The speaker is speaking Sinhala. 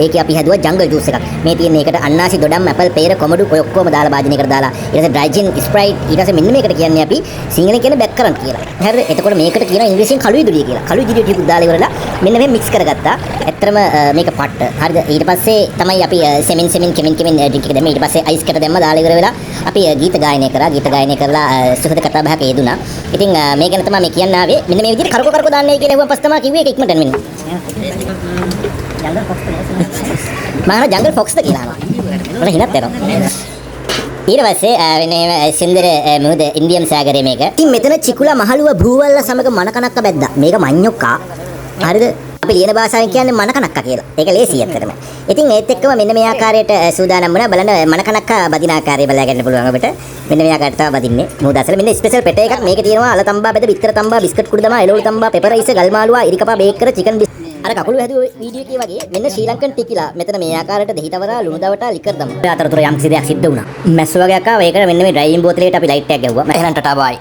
ඒකේ අපි හැදුවා ජංගල් ජූස් එකක්. මේ තියෙන එකට අන්නාසි, දොඩම්, ඇපල්, පේර, කොමඩු ඔය ඔක්කොම දාලා භාජනයකට දාලා, ඊට පස්සේ ඩ්‍රයි ජින්, ස්ප්‍රයිට්, ඊට පස්සේ මෙන්න මේකට කියන්නේ අපි සිංහලෙන් කියන්නේ බැක් කරන්ට් කියලා. හරිද? එතකොට මේකට කියනවා ඉංග්‍රීසියෙන් කළු ඉදුලිය කියලා. කළු ඉදුලිය ටිකක් දාලා ඉවරලා මෙන්න මේ මික්ස් කරගත්තා. ඇත්තටම මේක පට්ට. හරිද? ඊට පස්සේ තමයි අපි සෙමින් සෙමින් කෙමින් කෙමින් ඩ්‍රින්ක් එක දැම්මේ. ඊට පස්සේ අයිස් කැට දැම්ම. දාලා ඉවර වෙලා අපි ගීත ගායනය කරා. ගීත ගායනය කරලා සුහද කතා බහක යෙදුනා. ඉතින් මේ ගැන තමයි මේ කියන්න ආවේ. මෙන්න මේ විදිහට කරකෝ කරකෝ දාන්නේ කියලා ඇහුවන් පස්සේ තමයි කිව්වේ ඒක ඉක්මනට මෙන්න. මම අහනවා ජංගල් ෆොක්ස්ද කියලා අහනවා. මට හිනත් එනවා. ඊට පස්සේ වෙන එහෙම සුන්දර මුහුද, ඉන්දියන් සාගරය මේක. ඉතින් මෙතන චිකුලා මහලුව බ්‍රූවල්ලා සමග මනකනක්ක බැද්දා. මේක මඤ්ඤොක්කා. හරිද? අපි ලියන භාෂාවෙන් කියන්නේ මනකනක්ක කියලා. ඒක ලේසි ඇත්තටම. ඉතින් ඒත් එක්කම මෙන්න මේ ආකාරයට සූදානම් වුණා. බලන්න, මනකනක්ක බදින ආකාරය බලා ගන්න පුළුවන් ඔබට. මෙන්න මේ ආකාරයට තමයි බදින්නේ. මුහුද අසල මෙන්න ස්පෙෂල් පෙට එකක්. මේකේ තියෙනවා අල තම්බා බෙද, බිත්තර තම්බා, බිස්කට් කුඩු දමා, එළවලු තම්බා, පෙපර් රයිස්, ගල් මාළුවා, ඉරිකපා බේක් කර චිකන්. අර කකුළු හැදුව වීඩියෝ එකේ වගේ මෙන්න ශ්‍රී ලංකන් ටිකිලා. මෙතන මේ ආකාරයට දෙහි තවරා, ලුණු දවටා, ලිකර් දමා. ඔය අතරතුර යම් කිසි දෙයක් සිද්ධ වුණා. මැස්සෝ වගේක් ආවා. ඒකට මෙන්න මේ ඩ්‍රයිවිං බෝතලයට අපි ලයිට් එකක් ගැහුවා. එහෙනම් ටටා බායි.